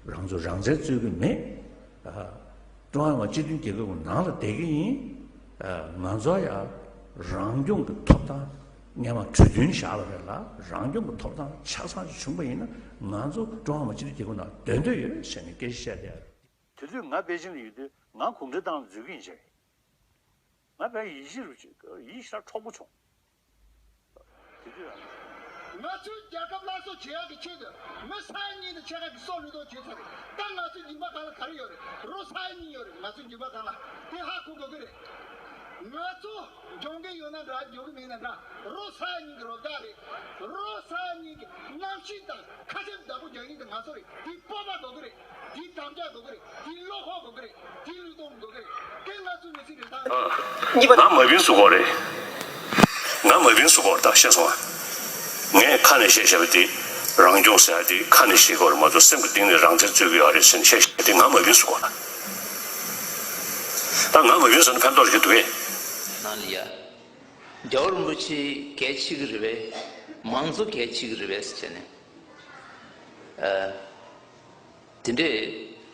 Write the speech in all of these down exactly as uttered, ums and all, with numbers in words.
རང་ཚོ་རང་བཙན་རྩོད་ཀྱི་མེད། ཨ། ཀྲུང་ཧྭ་མི་དམངས་སྤྱི་མཐུན་རྒྱལ་ཁབ་ཀྱི་ནང་ལ་བསྡད་ཀྱི་ཡིན། ཨ། ང་ཚོ་ཡང་རང་སྐྱོང་གི་ཐོབ་ཐང་སྔོན་མ་གྲོས་མཐུན་བཞག་པ་རེད་ལ། རང་སྐྱོང་གི་ཐོབ་ཐང་ཆ་ཚང་ཞིག་བྱུང་པ་ཡིན་ན། ང་ཚོ་ཀྲུང་ཧྭ་མི་དམངས་སྤྱི་མཐུན་རྒྱལ་ཁབ་ནང་སྡོད་འདོད་ཡོད་ཟེར་ནས་སྐད་ཆ་བཤད་བསྡད་ཡོད། དེ་དུས་ང་པེ་ཅིང་ལ་ཡོད་དུས་ང་གུང་ཁྲན་ཏང་ལ་འཛུལ་གྱི་ཡིན་ཟེར། ང་དཔེ་ཡིད་ཆེས་རུ་ཡིད་ཤ་འཕྲོག་པོ་བྱུང་། དེ་དུས་ང་ཚོའི་རྒྱལ་ཁབ་སླར་གསོ་བྱེད་ཡག་གི་ཆེད་དུ་མི་ས་ཡ་གཉིས་དང་ཕྱེད་ཀ་གི་སྲོག་བློས་གཏོང་བྱས་ཚར་རེད། ད་ང་ཚོའི་སྦྱིན་པ་སྒང་ལ་ག་རེ་ཡོད་རེད། རོ་ས་ཡ་གཉིས་ཡོད་རེད། ང་ཚོའི་སྦྱིན་པ་སྒང་ལ་དེ་ཧ་གོ་དགོས་ཀྱི་རེད། ང་ཚོ་སྦྱོང་གི་ཡོད་ན་འདྲ། སྦྱོང་གི་མེད་ན་འདྲ། རོ་ས་ཡ་གཉིས་ཀྱི་རོ་བདག་རེད། རོ་ས་ཡ་གཉིས་ཀྱི་གནམ་གཤིས་དང་ཁ་ཆེམས་བདག་པོ་རྒྱག་མཁན་དེ་ང་ཚོ་རེད། དེ་སྤོབས་པ་དགོས་ཀྱི་རེད། དེ་དམ་བཅའ་དགོས་ཀྱི་རེད། དེ་བློ་ཁོག་དགོས་ཀྱི་རེད། དེ་བློས་གཏོང་དགོས་ཀྱི་རེད། དེ་ང་ཚོའི་མི་ཚེ་རིན་ཐང་རེད། ང་མ་བིན་སུ་གོ་རེད། ང་མ་བིན་སུ་གོ་རེད། ད་ཤེས་སོང་ང་། ངས་ཁ་ནས་བཤད་བཤད་པ་དེ་རང་སྐྱོང་ཟེར་ཡ་དེ་ཁ་ནས་བཤད་དགོས་རེད་མ་གཏོགས་སེམས་ཀྱི་གཏིང་ནས་རང་བཙན་རྩོད་ཀྱི་ཡོད་རེད་ཟེར་ནས་བཤད་བཤད་དེ་ང་མ་བིན་སུ་གོ་རེད། ད་ང་མ་བིན་ཟེར་ན་ཕན་ཐོགས་རེད་འདུག་གས། ནང་ལ་ཡ། རྒྱལ་བ་རིན་པོ་ཆེ་གལ་ཆེ་གི་རེད་པས། མང་གཙོ་གལ་ཆེ་གི་རེད་པས་ཟེར་ནས། ཨ། དེ་འདྲའི་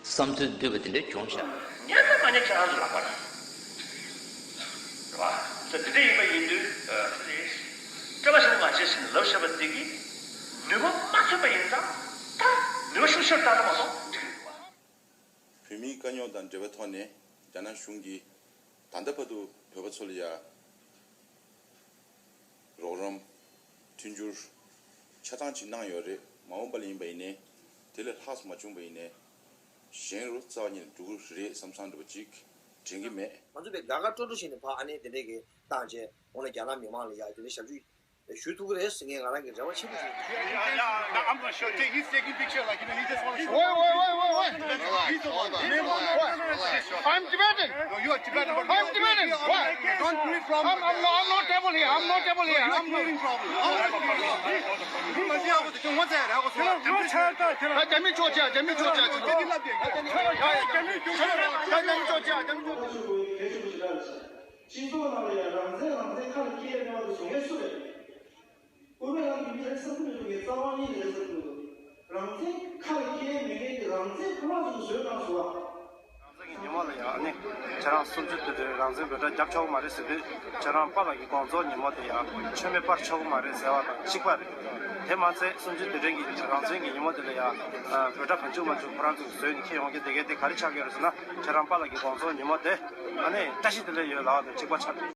བསམ་ཚུལ་བསྡུས་པ་དེ་འདྲ་བྱུང་ཤག་ཉན་ན་མ་ཉན་ཁྱེད་རང་ཚོ་ལག་པ་རེད། རེད་བ། ད་དེ་འདྲ་ཡིན་པ་ཡིན་དུས། ཨ། དེ་རེད། སྐྱོ་བ་ཞིག་མ་བྱེད་ཟེར་ནས་ལབ་བཞག་པ་དེ་གིས་ནུས་པ་མ་ཐོན་པ་ཡིན་ཙང་། ད་ནུས་པ་ཤུགས་ཆེར་བཏང་ན་མ་གཏོགས་འགྲིག་གི་མི་འདུག་བ། བོད་མིའི་དཀའ་རྙོག་དང་འབྲེལ་བའི་ཐོག་ནས་རྒྱ་ནག་གཞུང་གིས་ད་ལྟ་བར་དུ་བོད་པ་ཚོ་ལ་ཡ་རོགས་རམ། མཐུན་འགྱུར་ཆ་ཚང་ཅིག་གནང་ཡོད་རེད། མ་འོངས་པ་ལ་ཡིན་པ་ཡིན་ནའི་དེ་ལས་ལྷག་མ་བྱུང་པ་ཡིན་ནའི་གཞན་རུ་རྩ་བ་ཉིད་ནས་འགྲོ་གི་རེད་བསམ་བསམ་འདྲ་པོ་ཅིག་དྲན་གྱི་མེད། ང་ཚོ་དཔེ་དགའ་དགའ་སྤྲོ་སྤྲོ་བྱས་ནས་ཕར་ཨ་ནེ་དེ་འདྲས་ཀྱི་བཏང་བྱས། འོ་ན་རྒྱ་ནག་མི་མང་ལ་ཡ་དེ་འདྲས་ཞབས་ཞུ་ཞུ་ཐུབ་ཀྱི་རེད་ཟེར་ངས་ང་རང་གི་རེ་བ་ཆེན་པོ་ཞིག Yeah, yeah, yeah. I'm not sure. Take, he's taking picture like, you know, he just wants to show. Wait, wait, wait, wait, wait. He's the one. I'm Tibetan. No, you are Tibetan, but I'm Tibetan. What? Don't create problem. I'm, I'm no, I'm no devil here. I'm no devil here. You are creating problem. One second. རྒྱ་མི་ཆོག་ཅག་རྒྱ་མི་ཆོག་ཅག་རྒྱ་མི་ཆོག་ཅག་རྒྱ་མི་ཆོག་ཅག་སྤྱི་ཚོགས་ནང་ལ་ཡང་རང་བཙན་རང་བཙན་ཁ་ལ་སྐྱེལ་ཡ་མེད་པ་དེ་བཟོ་མཁན་སུ་རེད། བོད་པའི་ནང་གི་མི་རེད་བསམ་གྱི་མི་འདུག་ངས་རྩ་བ་ཉིད་ནས་རེད་བསམ་གྱི་མི་འདུག་རང་བཙན་ཁ་ལ་སྐྱེལ་མེད་མཁན་གྱི་རང་བཙན་ཁོ་རང་ཚོས་བཟོས་གནང་སོང་བ། རང་བཙན་གྱི་ཉིན་མོ་ལ་ཡང་ཨ་ནི་ཁྱེད་རང་གསུམ་བཅུ་དུས་དྲན་རང་བཙན་འབོད་སྒྲ་རྒྱབ་ཆོག་གི་མ་རེད་ཟེར་དུས། ཁྱེད་རང་པཱ་ལགས་ཀྱི་དགོངས་རྫོགས་ཉིན་མོ་དེ་ཡང་མཆོད་མེ་སྤར་ཆོག་གི་མ་རེད་ཟེར་བ་དང་གཅིག་པ་རེད། དེ་མ་ཚད་གསུམ་བཅུ་དུས་དྲན་གྱི་རང་བཙན་གྱི་ཉིན་མོ་དེ་ལ་ཡང་འབོད་སྒྲ་བྱུང་མ་བྱུང་ཁོ་རང་ཚོས་བཟོས་ནས་འཁྱེར་ཡོང་གི་དེ་གའི་དེ་ག་རེ་ཆགས་ཀྱི་ཡོད་རེད་ཟེར་ན། ཁྱེད་རང་པཱ་ལགས་ཀྱི་དགོངས་རྫོགས་ཉིན་མོ་དེ་ཨ་ནི་བཀྲ་ཤིས་བདེ་ལེགས་ཡོད་ལབ་པ་དང་གཅིག་པ་ཆགས་ཀྱི་རེད།